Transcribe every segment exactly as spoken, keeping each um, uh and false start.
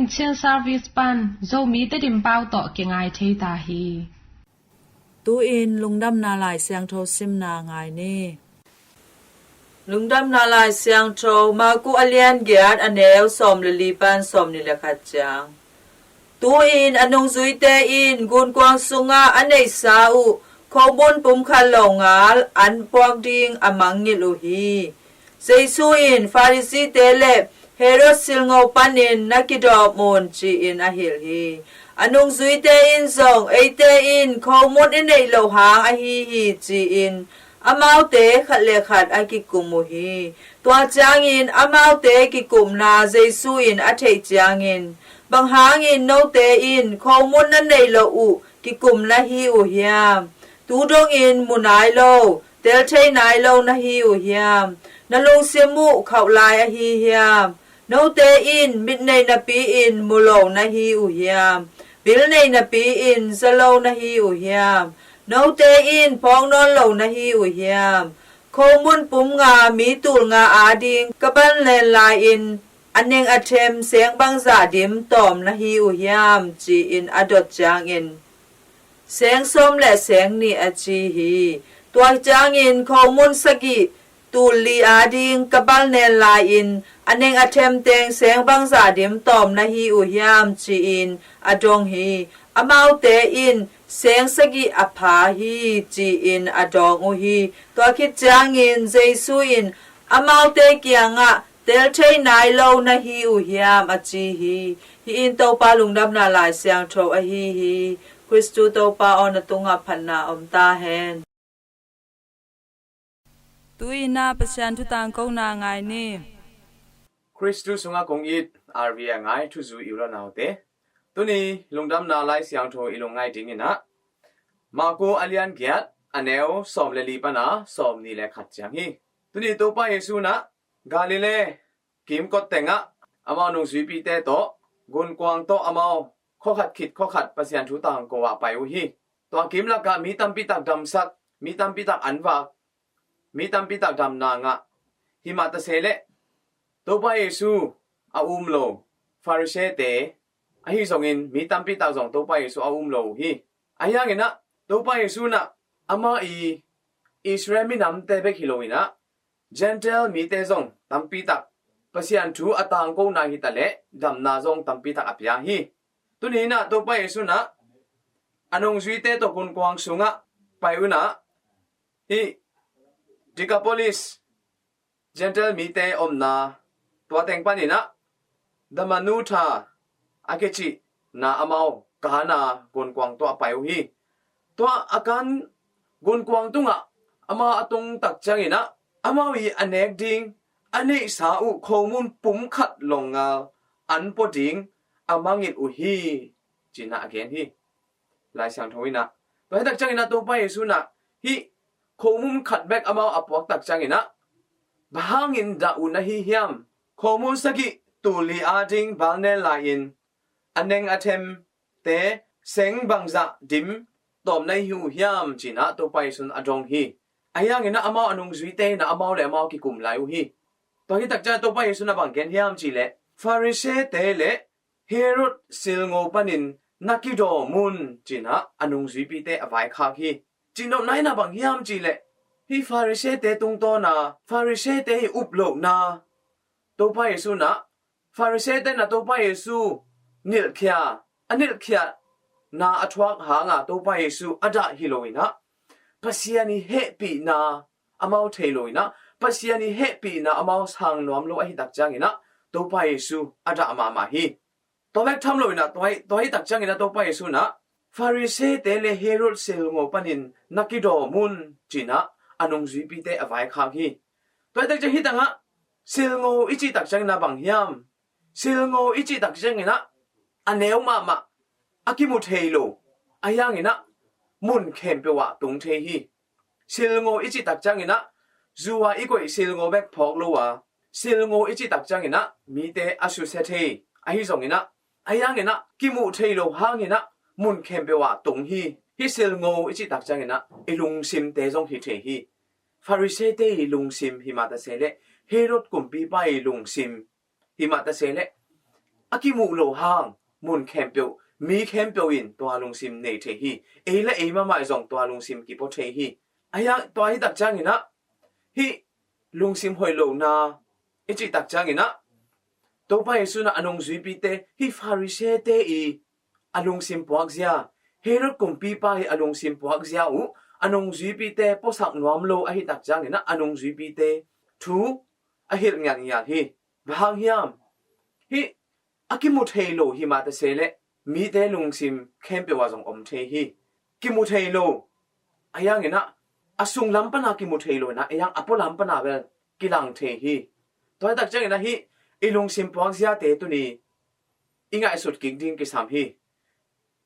Chin Service pan Zomi Tedim pau tawh kingai thei ta hi. Tu-in Lungdamna Lai Siangtho simna ngai ni. Lungdamna Lai Siangtho, Marku a lian giat, a neu sawm le li pan sawm nih le khat ciang. Tu-in a nungzuite in gunkuang sungah a neihsa uh khomun pumkhat longal an puak ding a mangngilh uh hi. Jesu in Pharisee-te le Herod silngo panin na kidawm un, ci-in a hilh hi. A nungzuite in zong, eite in khomun i neih loh hang ahi hi, ci-in amaute khat le khat a kikum uh hi. Tua ciangin amaute kikumna Jesu in a theih ciangin, bang hangin note in khomun na neih loh uh kikum na hi uh hiam? Tu dongin mu nai lo, tel thei nai lo na hi uh hiam? Na lungsim uh khauh lai ahi hiam? Note in mit nei napi-in mu lo na hi uh hiam? Bil nei napi-in za lo na hi uh hiam? Note in phawk nawn lo na hi uh hiam? Khomun pum nga mi tul nga ading ka bal nen lai-in a neng a them seng bangzah dim tawm na hi uh hiam? Ci-in a dot ciangin, seng sawm le seng nih, a ci hi. Tua ciangin khomun sagih tul li ading ka bal nen lai-in a neng a them teng seng bangzah dim tawm na hi uh hiam? Ci-in a dong hi. Amaute in, seng sagih a pha hi, ci-in a dawng uh hi. Tua khit ciangin Jesu in amaute kiangah, tel thei nai lo na hi uh hiam? A ci hi. Hih in Topa Lungdamna Lai Siangtho ahi hi. Khristu Topa aw, na tungah phatna om ta hen. Tu-in ah Pasian thu tangkona ngai ni. Khristu sungah kong it R V A ngai thuzui i u le naute, tuni Lungdamna Lai Siangtho i lungngaih dingin ah Marku a lian giat, a neu sawm le li pana sawm nih le khat ciang hi. Tuni Topa Jesu in ah Galilee kimkot tengah amau nungzuipite tawh, gunkuang tawh amau khuakhat khit khuakhat Pasian thu tangko ah pai uh hi. Tua kim lakah mi tampi tak damsak, mi tampi tak an vak, mi tampi tak damna ngah. Himah ta se leh Topa Jesu a um lo Pharisee-te ahi zongin mi tampi tak zong Topa Jesu a um lo uh hi. Ahi hangin ah Topa Jesu in ah amah i Israel minamte bek hi lo in ah Gentile mite zong tampi tak Pasian thu a tangkona hi ta leh damna zong tampi tak a pia hi. Tuni in ah Topa Jesu in ah a nungzuite tawh gunkuang sungah pai un ah, hih Decapolis Gentile mite omna, tua teng panin ah Dalmanutha a kicihna amau Kana gunkuang tawh a pai uh hi. Tua a kan gunkuang tungah amau a tung tak ciangin ah amau i a nek ding a neihsa uh khomun pumkhat longal an pua ding a mangngilh uh hi, ci-in ah a gen hi. Lai Siangtho in ah tua hi tak ciangin ah Topa Jesu in ah hih khomun khat bek amau a puak tak ciangin ah, bang hangin dah uh na hi hiam? Khomun sagih tul li ading bal nen lai-in a neng a themte seng bangzah dim tawm na hi uh hiam? Ci-in ah Topa Jesu in a dong hi. Ahi hangin ah amau a nungzuite in ah amau le amau kikum lai uh hi. Tua hi tak ciang Topa Jesu in ah bang gen hiam cih leh, Pharisee-te le Herod silngo panin na kidawm un, ci-in ah a nungzuipite a vaikhak hi. Cihnopna in ah bang hiam cih leh, hih Pharisee-te tungtawna, Pharisee-te i up lohna, Topa Jesu in ah, Pharisee-te in ah Topa Jesu nilhkhia, a nilhkhiatna a thuak hanga Topa Jesu a dah hi lo in ah, Pasian i hehpihna amau thei lo in ah, Pasian i hehpihna amau sang nuam lo ahi tak ciangin ah Topa Jesu a dah mahmah hi. Tua bek tham lo in ah, tua hi, tua hi tak ciangin ah Topa Jesu in ah Pharisee-te le Herod silngo panin na kidawm un, ci-in ah a nungzuipite a vaikhak hi. Tua hi tak ciang hih tangah silngo i cih tak ciangin ah bang hiam? Silngo i cih tak ciangin ah a neu mahmah, a kimu thei lo, ahi hangin ah mun khempeuh ah tung thei hi. Silngo i cih tak ciangin ah zu-a i koih silngo bek phawk lo a, silngo i cih tak ciangin ah mite a susia thei, ahi zongin ah, ahi hangin ah kimu thei lo hangin ah mun khempeuh ah tung hi. Hih silngo i cih tak ciangin ah i lungsimte zong hi thei hi. Pharisee-te i lungsim, himah ta se leh Herod kumpipa i lungsim, himah ta se leh a kimuh loh hang mun khempeuh, mi khempeuh in tua lungsim nei thei hi. Ei le ei mahmah zong tua lungsim kipua thei hi. Ahi hang tua hi tak ciangin ah hih lungsim hoih lohna i cih tak ciangin ah Topa Jesu in ah a nungzuipite, hih Farisee-te i a lungsim puakzia, Herod kumpipa hi a lungsim puakzia uh a nungzuipite puasak nuam lo ahi tak ciangin ah a nungzuipite thu a hilh ngialngial hi. Bang hang hiam? Hih a kimu thei lo hi mah ta se leh mite lungsim khempeuh ah zong om thei hi. Kimu thei lo, ahi hangin ah a sunglam pana kimu thei lo in ah, ahi hang a pualam pana bel kilang thei hi. Tua hi tak ciangin ah hih i lungsim puakziate tuni i ngaihsut kik ding kisam hi.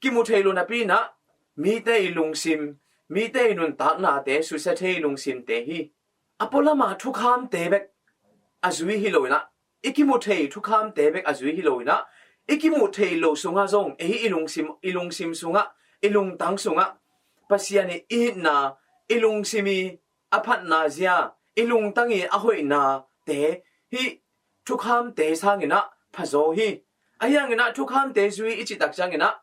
Kimu thei lo napi in ah mite i lungsim, mite i nuntaknate susia thei lungsimte hi. A pualama thukhamte bek a zui hi lo in ah, i kimu thei thukhamte bek a zui hi lo in ah, i kimu thei lo sungah zong ei i lungsim, i lungsim sungah, i lungtang sungah Pasian i itna, i lungsim i a phatna zia, i lungtang i a hoihnate hih thukhamte sangin ah phazaw hi. Ahi hangin ah thukhamte zui i cih tak ciangin ah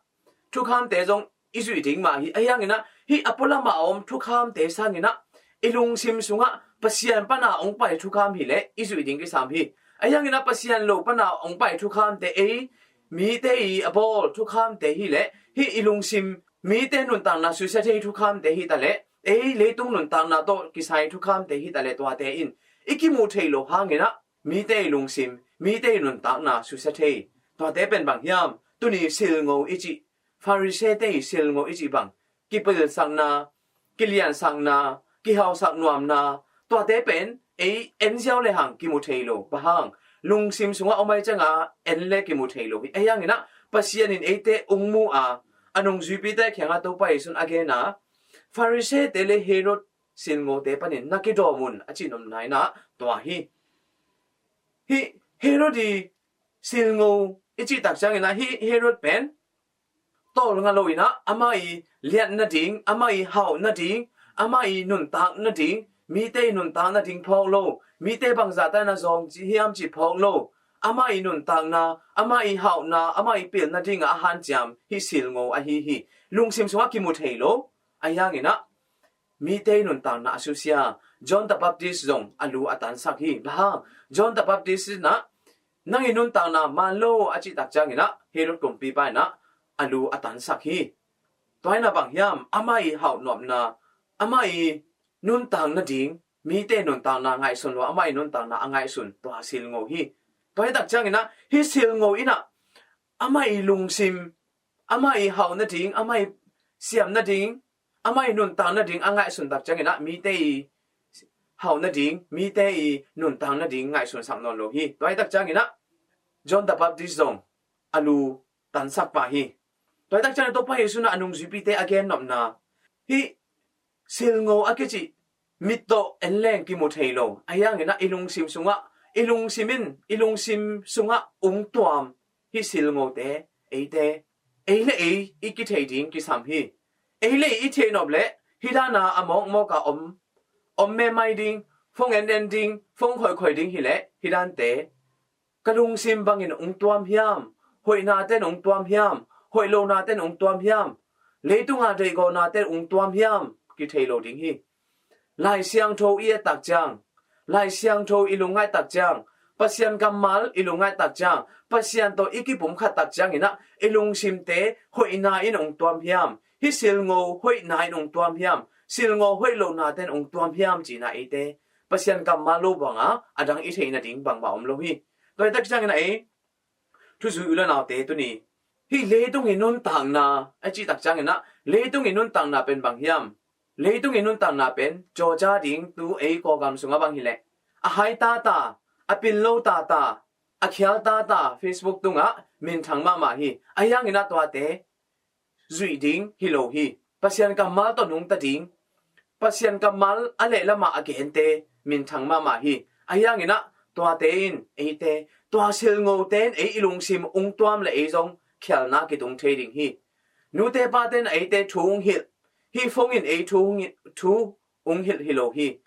thukhamte zong i zuih ding mah hi. Ahi hangin ah hih a pualama a om thukhamte sangin ah i lungsim sungah Pasian pana hong pai thukham hi leh i zuih ding kisam hi. Ahi hangin ah Pasian lo pana hong pai thukhamte, ei mite i a bawl thukhamte hi leh, hih i lungsim mite nuntakna susia thei thukhamte hi ta leh, ei leitung nuntakna tawh kisai thukhamte hi ta leh, tuate in i kimu thei lo hangin ah mite i lungsim, mite i nuntakna susia thei. Tuate pen bang hiam? Tuni silngo i cih, Farisee-te i silngo i cih bang, kipilsakna, kiliansakna, kihausak nuamna, tuate pen ei en ziau le hang kimu thei lo. Bang hang? Lungsim sungah om ahih ciangin en le kimu thei lo hi. Ahi hangin ah Pasian in eite hong mu a, a nungzuipite kiangah Topa Jesu in a gen a, Farisee-te le Herod silngote panin na kidawm un a cih nopna in ah tua hi. Hih Herod i silngo i cih tak ciangin ah hih Herod pen tawlnga lo in ah amah i liat nading, amah i hauh nading, amah i nuntak nading, mite i nuntak nading phawk lo, mite bangzah ta in ah zawng hiam cih phawk lo, amah i nuntakna, amah i hauhna, amah i pil nading ah a hanciam hih silngo ahi hi. Lungsim sungah kimu thei lo, ahi hangin ah mite i nuntakna a susia. John the Baptist zong a lu a tansak hi. Bang hang? John the Baptist in ah nang i nuntakna man lo a cih tak ciangin ah Herod kumpipa in ah a lu a tansak hi. Tua in ah bang hiam? Amah i hauh nuamna, amah i nuntak nading, mite nuntakna ngaihsun lo, amah i nuntakna a ngaihsun, tua silngo hi. Tua hi tak ciangin ah hih silngo in ah amah i lungsim, amah i hauh nading, amah i siam nading, amah i nuntak nading a ngaihsun tak ciangin ah mite i hauh nading, mite i nuntak nading ngaihsun sak nawn lo hi. Tua hi tak ciangin ah John the Baptist zong a lu tansak pah hi. Tua hi tak ciangin ah Topa Jesu in ah a nungzuipite a gen nopna, hih silngo a kicih mit tawh en leng kimu thei lo, ahi hangin ah i lungsim sungah, i lungsim in, i lungsim sungah ung tuam hih silngote, eite, ei le ei i kithei ding kisam hi. Ei le ei i theih nop leh hih dan a a mawkmawk a om, om memai ding, phone en en ding, phone khoikhoi ding hi leh hih dante, ka lungsim bangin ung tuam hiam? Hoihnate in ung tuam hiam? Hoih lohnate in ung tuam hiam? Leitunga deihgawhnate in ung tuam hiam? Kithei lo ding hi. Lai Siangtho i et tak ciang, Lai Siangtho i lungngaih tak ciang, Pasian kammal i lungngaih tak ciang, Pasian tawh i kipumkhat tak ciangin ah i lungsimte hoihna in ung tuam hiam? Hih silngo hoihna in ung tuam hiam? Silngo hoih lohnate in ung tuam hiam? Ci-in ah eite Pasian kammal lo banga a dang i theih nading bangmah om lo hi. Tua hi tak ciangin ah ei thuzui u le naute tuni, hih leitung i nuntakna a cih tak ciangin ah, leitung i nuntakna pen bang hiam? Leitung i nuntakna pen cawca ding, tu ei Kawlgam sungah bang hi leh a hai tata, a pil lo tata, a khial tata, Facebook tungah minthang mahmah hi. Ahi hangin ah tuate zuih ding hi lo hi. Pasian kammal tawh nungta ding, Pasian kammal a lehlamah a gente minthang mahmah hi. Ahi hangin ah tuate in eite, tua silngote in ei i lungsim ung tuam leh ei zong khialna kitung thei ding hi. Nute pate in eite thu ung hilh, hih phone in ei thu ung hilh, thu ung hilh hi lo hi.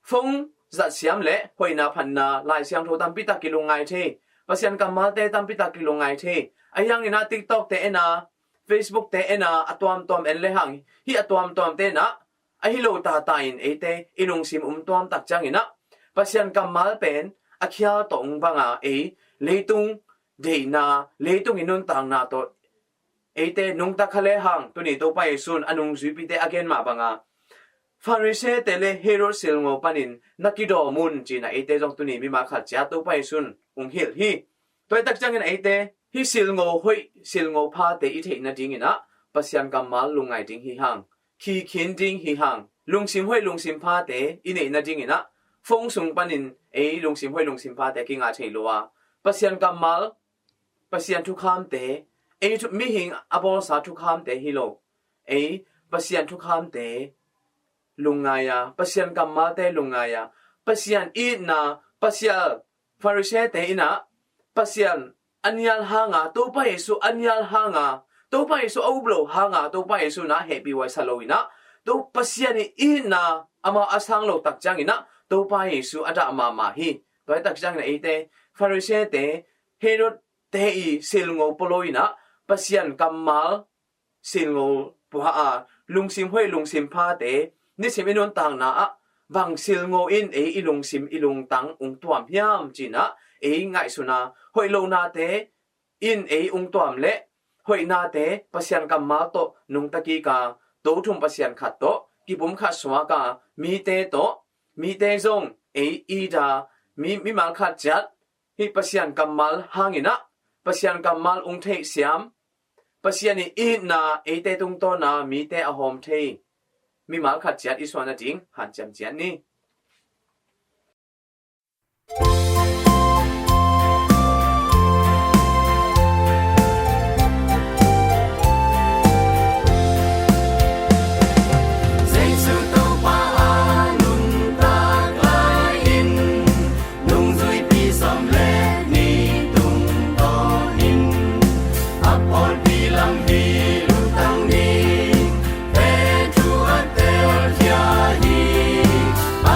Phone zat siam leh hoihna phatna Lai Siangtho tampi tak kilungngai thei. Pasian kammalte tampi tak kilungngai thei. Ahi hangin ah TikTok te en a, Facebook te en a, a tuamtuam en le hang, hih a tuamtuam te in ah, ahi lo tata in eite i lungsim um tuam tak ciangin ah, Pasian kammal pen a khial tawh ung bang a, ei leitung deihna, leitung i nuntakna tawh eite nungta kha le hang, tuni Topa Jesu'n a nungzuipite a gen mah bang a, Pharisee te le Herod silngo panin na kidawm un, ci-in ah eite zong tuni mimal khat ciat Topa Jesu'n ung hilh hi. Tua hi tak ciangin eite hih silngo hoih, silngo phate i theih nadingin ah Pasian kammal lungngai ding hi hang, khikhin ding hi hang. Lungsim hoih, lungsim phate i neih nadingin ah phone sung panin ei lungsim hoih, lungsim phate kingah thei lo a, Pasian kammal, Pasian thukhamte, ei thu-, mihing a bawlsa thukhamte hi lo, ei Pasian thukhamte lungngai a, Pasian kammalte lungngai a, Pasian itna, Pasian, Pharisee te in ah Pasian a nial hang a, Topa Jesu a nial hang a, Topa Jesu a up lo hang a, Topa Jesu in ah hehpih huai sa lo in ah, to Pasian i itna amau a sang lo tak ciangin ah Topa Jesu a dah mahmah hi. Tua hi tak ciangin ah eite Pharisee te, Herod te i silngo pua lo in ah, Pasian kammal silngo pua a, lungsim hoih, lungsim phate nisim i nuntakna ah bang silngo in ei i lungsim, i lungtang ung tuam hiam, ci-in ah ei ngaihsun a, hoih lonate in ei ung tuam le hoihnate Pasian kammal tawh nungta kik a, to thum Pasian khat tawh kipumkhat suak a, mite tawh, mite zong ei it a, mi, mimal khat ciat hih Pasian kammal hangin ah Pasian kammal ung theih siam, Pasian i itna eite tungtawn a mite a hawm thei mimal khat ciat i suah nading hanciam ciat ni. Jesu Topa a nuntak lai-in, nungzuipi sawm le nih tungtawnin a pawlpi lam hi lutang ni. Petru a telkhia hi, a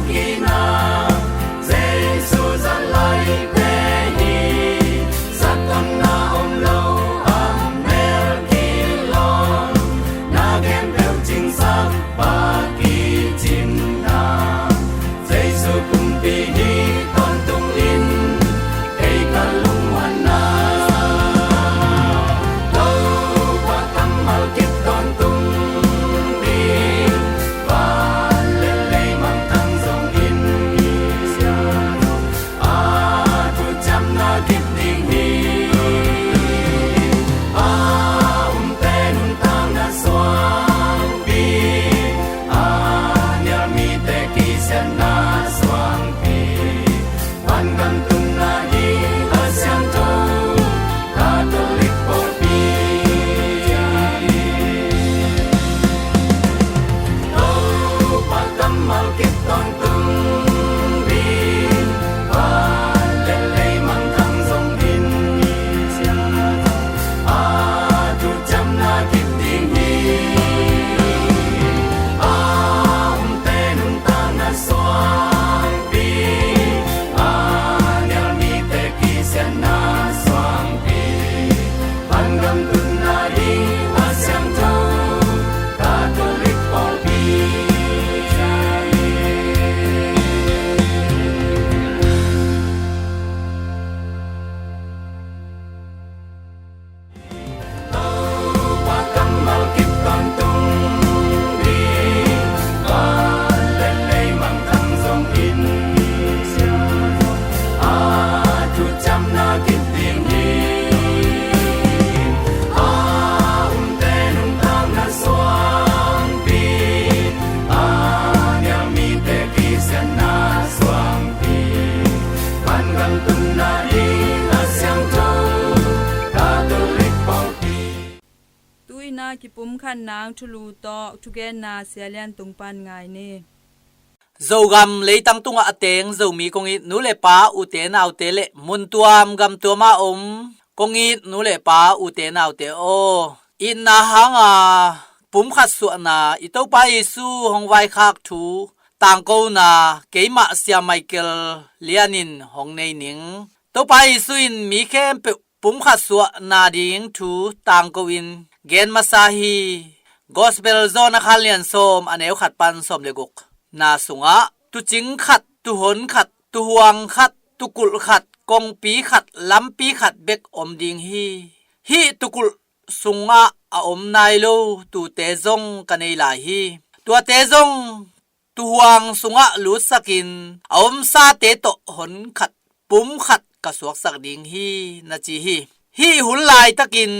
Kina Jesu zat laite hi, zatonna om lo a mel kilawm, na khempeuh cingsak pa kicimna. Jesu pumpi hi tawntungin, kei ka lungmuanna. Topa kammal kip tawntung ding, van le lei mangthang zongin, a thuciamna kip ding hi. A umte nuntakna suangpi, a nial mite kisiatna suangpi, vangam tunna ding a siangtho Catholic pawlpi. Topa kammal kip tawntung ding, van le lei mangthang zongin, a thuciamna kip ding hi. A umte nuntakna suangpi, a nial mite kisiatna suangpi, vangam tunna ding a siangtho Catholic pawlpi. Topa kammal kip tawntung ding, van le lei mangthang zongin, a thuciamna kip ding hi. A umte nuntakna suangpi, a nial mite kisiatna suangpi, vangam tunna ding a siangtho Catholic pawlpi. Tu-in a kipumkhat nang thulu tawh thugenna Sia Lian Tung pan ngai ni. Zogam leitang tungah a teng Zomi kong it nu le pa, ute naute le mun tuam gam tuam a om kong it nu le pa, ute naute aw, itna hanga pumkhat suahna, i Topa Jesu hong vaikhak thu tangkona keimah Sia Michael Lian in hong nei ning. Topa Jesu in mi khempeuh pumkhat suahna ding thu tangko in gen masa hi. Gospel John a kha lian sawm, a neu khat pan sawm le guk na sungah, tucing khat, tuhon khat, tuhuang khat, tukulh khat, kongpi khat, lampi khat bek om ding hi. Hih tukulh sungah a om nai lo tuute zong ka nei lai hi. Tuate zong tuhuang sungah lutsakin a omsate tawh hon khat, pum khat ka suaksak ding hi, na ci hi. Hih hun laitakin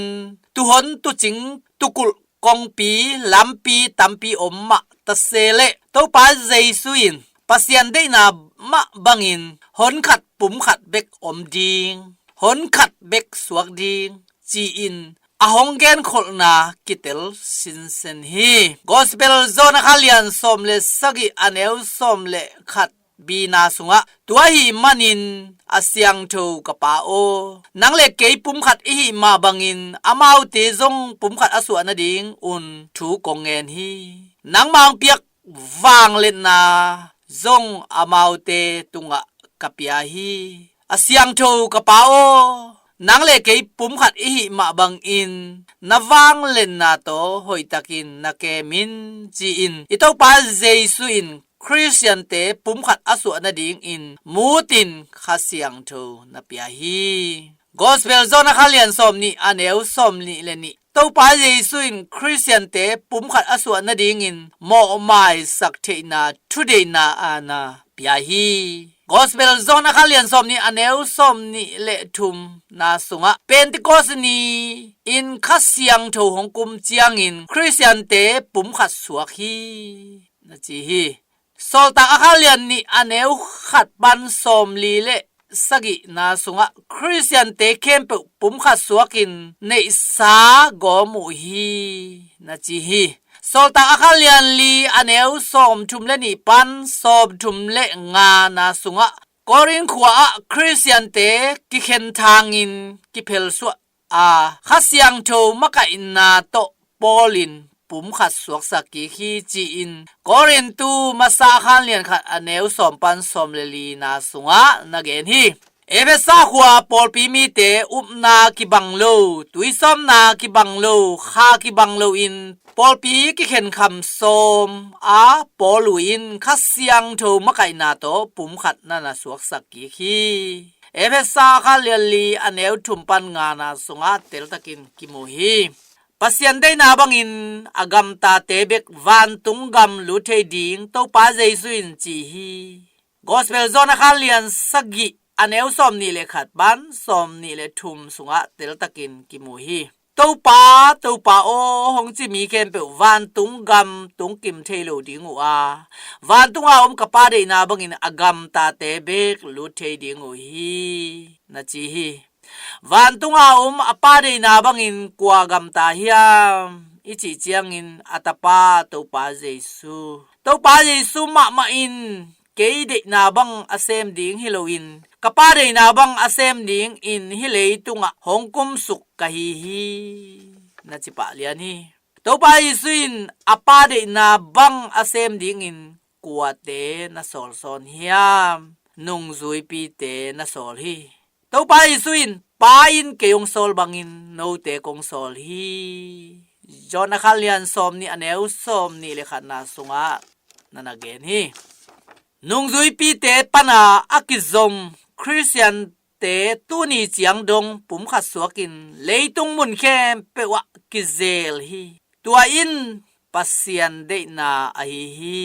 tuhon, tucing, tukulh, kongpi, lampi tampi om mah ta se leh, Topa Jesu in Pasian deihna mah bangin hon khat, pum khat bek om ding, hon khat bek suak ding, ci-in a hong genkholhna kitel sinsen hi. Gospel John a kha lian sawm le sagih, a neu sawm le khat bina sungah, tua ahih manin a siangtho ka Pa aw, nang le kei pum khat i hih mah bangin amaute zong pum khat a suah nadingun thu kong ngen hi. Nangmah hong piak vangliatna zong amaute tungah ka pia hi. A siangtho ka Pa aw, nang le kei pum khat i hih mah bangin na vangliatna tawh hoihtakin na kem in, ci-in i Topa Jesu in Khristiante pum khat a suah nadingin mutin Kha Siangtho na pia hi. Gospel John a kha lian sawm nih, a neu sawm nih le nih. Topa Jesu in Khristiante pum khat a suah nadingin mawhmaisak theihna thudeihna a na pia hi. Gospel John a kha lian sawm nih, a neu sawm nih le thum na sungah, Pentecost ni-in Kha Siangtho hong kum ciangin Khristiante pum khat suak hi, na ci hi. Sawltak a kha lian nih, a neu khat pan sawm li le sagih na sungah, Khristiante khempeuh pum khat suakin neihsa gawm uh hi, na ci hi. Sawltak a kha lian li, a neu sawm thum le nih pan sawm thum le nga na sungah, Korin khua-ah Khristiante kikhen thangin kiphelsuah a, Kha Siangtho makaihna tawh Paul in pumkhat suaksak kik hi, ci-in Korintu masa a khanlian khat a neu sawm pan sawm le lina sungah na gen hi. Efesa khua pawlpi mite upna kibang lo, tuisawmna kibang lo, kha kibang loin pawlpi kikhenkham sawm a pawl uh in Kha Siangtho makaihna tawh pumkhat na na suaksak kik hi. Efesa khanlian li a neu thum pan ngana sungah teltakin kimu hi. Pasian deihna bangin a gamtate bek vantung gam lut thei ding Topa Jesu in ci hi. Gospel John a khanlian sagih a neu sawm nih le khat pan sawm nih le thum sungah teltakin kimu hi. Topa, Topa aw, hong ci mi khempeuh vantung gam tungkim thei lo ding uh a, vantunga om ka Pa deihna bangin a gamtate bek lut thei ding uh hi, na ci hi. Vantunga om a Pa deihna bangin kua gamta hiam i cih ciangin a Tapa Topa Jesu. Topa Jesu mahmah in kei deihna bang a sem ding hi loin ka Pa deihna bang a sem dingin hih leitungah hong kumsuk ka hi hi, na ci pah lian hi. Topa Jesu in a Pa deihna bang a sem dingin kuate na sawlsawn hiam? Nungzuipite na sawl hi. Topa Jesu in, Pa in kei hong sawl bangin note kong sawl hi. John a khanlian sawm nih a neu sawm nih le khatna sungah na na gen hi. Nungzuipite pana a kizom Khristiante tuni ciang dong pumkhat suakin leitung mun khempeuh ah kizel hi. Tua in Pasian deihna ahi hi.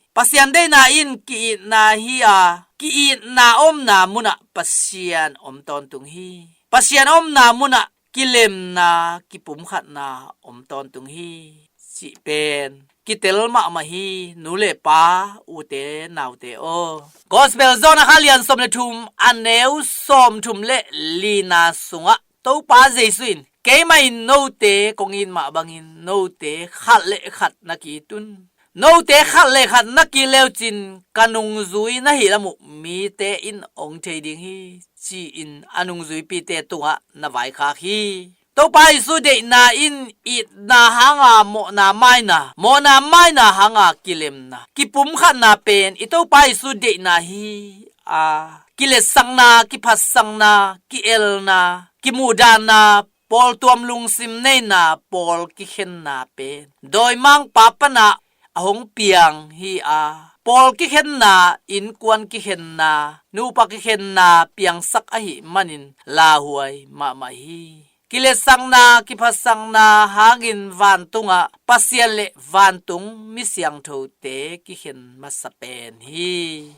Pasian deihna in ki-itna hi a, ki-itna omna munah Pasian om tawntung hi. Pasian omna munah kilemna, kipumkhatna om tawntung hi, cih pen kitel mahmah hi, nu le pa, ute naute aw. Gospel John a khanlian sawm le thum a neu sawm thum le lina sungah Topa Jesu in, keimah in note kong it mah bangin note khat le khat na ki-it un. Note khat le khat na ki-it le uh cin ka nungzui na hih lam uh mite in hong thei ding hi, ci-in a nungzuipite tungah na vaikhak hi. Topa Jesu deihna in itna hanga mawhna maina, mawhna maina hanga kilemna, kipumkhatna pen i Topa Jesu deihna hi a, kiletsakna, kiphatsakna, ki-elna, kimuhdanna, pawltuam lungsim neina, pawl kikhenna pen dawimangpa pana a hong piang hi a, pawl kikhenna, innkuan kikhenna, nupa kikhenna piangsak ahih manin lauhuai mahmah hi. Kiletsakna, kiphatsakna hangin vantungah Pasian le vantung mi siangthote kikhen masa pen hi,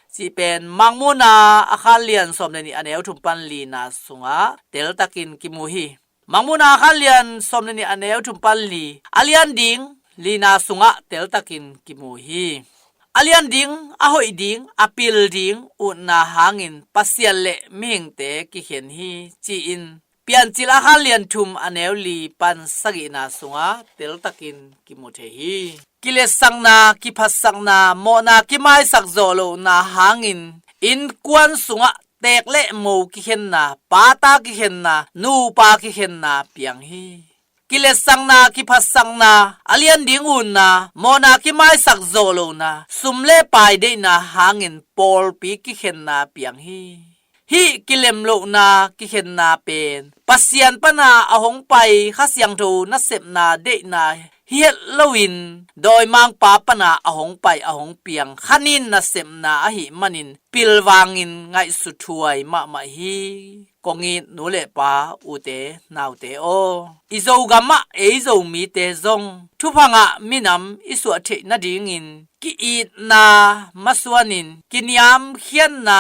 cih pen Mangmuhna a khanlian sawm le nih a neu thum pan lina sungah teltakin kimu hi. Mangmuhna a khanlian sawm le nih a neu thum pan li, a lian ding lina sungah teltakin kimu hi. A lian ding, a hoih ding, a pil ding utna hangin Pasian le mihingte kikhen hi, ci-in Piancil a khanlian thum a neu li pan sagihna sungah teltakin kimu thei hi. Kiletsakna, kiphatsakna, mawhna kimaisak zawh lohna hangin innkuan sungah teek le mo kikhenna, pata kikhenna, nupa kikhenna piang hi. Kiletsakna, kiphatsakna, a lian ding utna, mawhna kimaisak zawh lohna, sum le pai deihna hangin pawlpi kikhenna piang hi. Hih kilemlohna, kikhenna pen Pasian pana a hong pai Kha Siangtho nasepna deihna hi het loin dawimangpa pana a hong pai a hong piang khanin nasepna ahih manin pilvangin ngaihsuthuai mahmah hi. Kong it nu le pa, ute naute aw, i Zogamah ei Zomite zong thupha ngah minam i suah theih nadingin ki-itna masuanin kiniamkhiatna,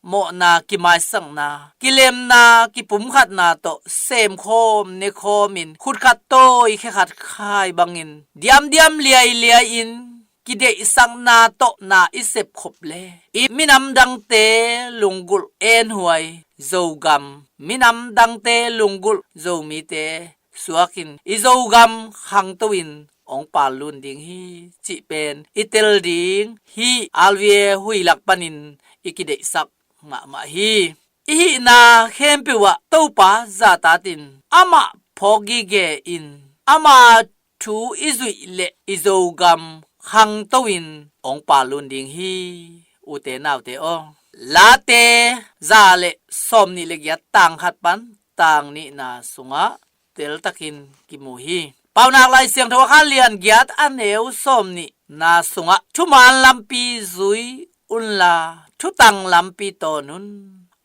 mawhna kimaisakna, kilemna, kipumkhatna tawh semkhawm nekhawmin khutkhat tawi khekhat khai bangin diamdiam liailiai-in kideihsakna tawh na i sepkhop le i minam dangte lunggulh enhuai Zogam, minam dangte lunggulh Zomite suakin i Zogam khangto-in hong pallun ding hi, cih pen i tel ding hih R V A huih lak panin i kideihsak mahmah hi. I hihna khempeuh ah Topa zahtatin amah phawk gige-in ama thu i zuih leh i Zogam khangto in hong pal lun ding hi. Ute naute aw, Late za le sawmnih le giat tang khat pan tang nihna sungah teltakin kimu hi. Paunak Lai Siangtho a kha lian giat a neu sawmnihna sungah thuman lampi zui unla thutang lampi tawn un,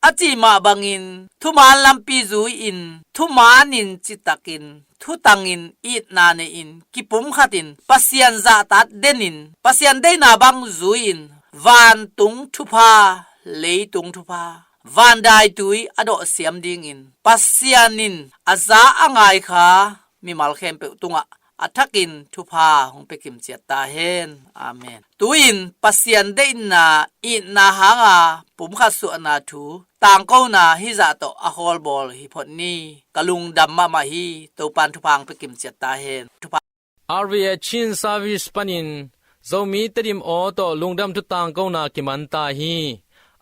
a cih mah bangin thuman lampi zui-in thumanin citakin thutangin itna nei-in kipumkhatin Pasian zahtak denin Pasian deihna bang zui-in vantung thupha, leitung thupha, vandaitui a dawhsiam dingin Pasian in a za a ngai kha mimal khempeuh tungah a thakin thupha hong pia kimciat ta hen. Amen. Tu-in Pasian deihna itna hanga pumkhat suahna thu tangkona hizah tawh a khawlbawl hi phot ni. Ka lungdam mahmah hi. Topan thupha hong pia kimciat ta hen. Thupha. R V A Chin Service panin Zomi Tedim aw tawh lungdam thu tangkona kiman ta hi.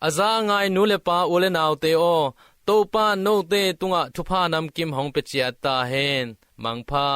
A za a ngai nu le pa, u le naute aw, Topan note tungah thupha namkim hong pia ciat ta hen. Mangpha.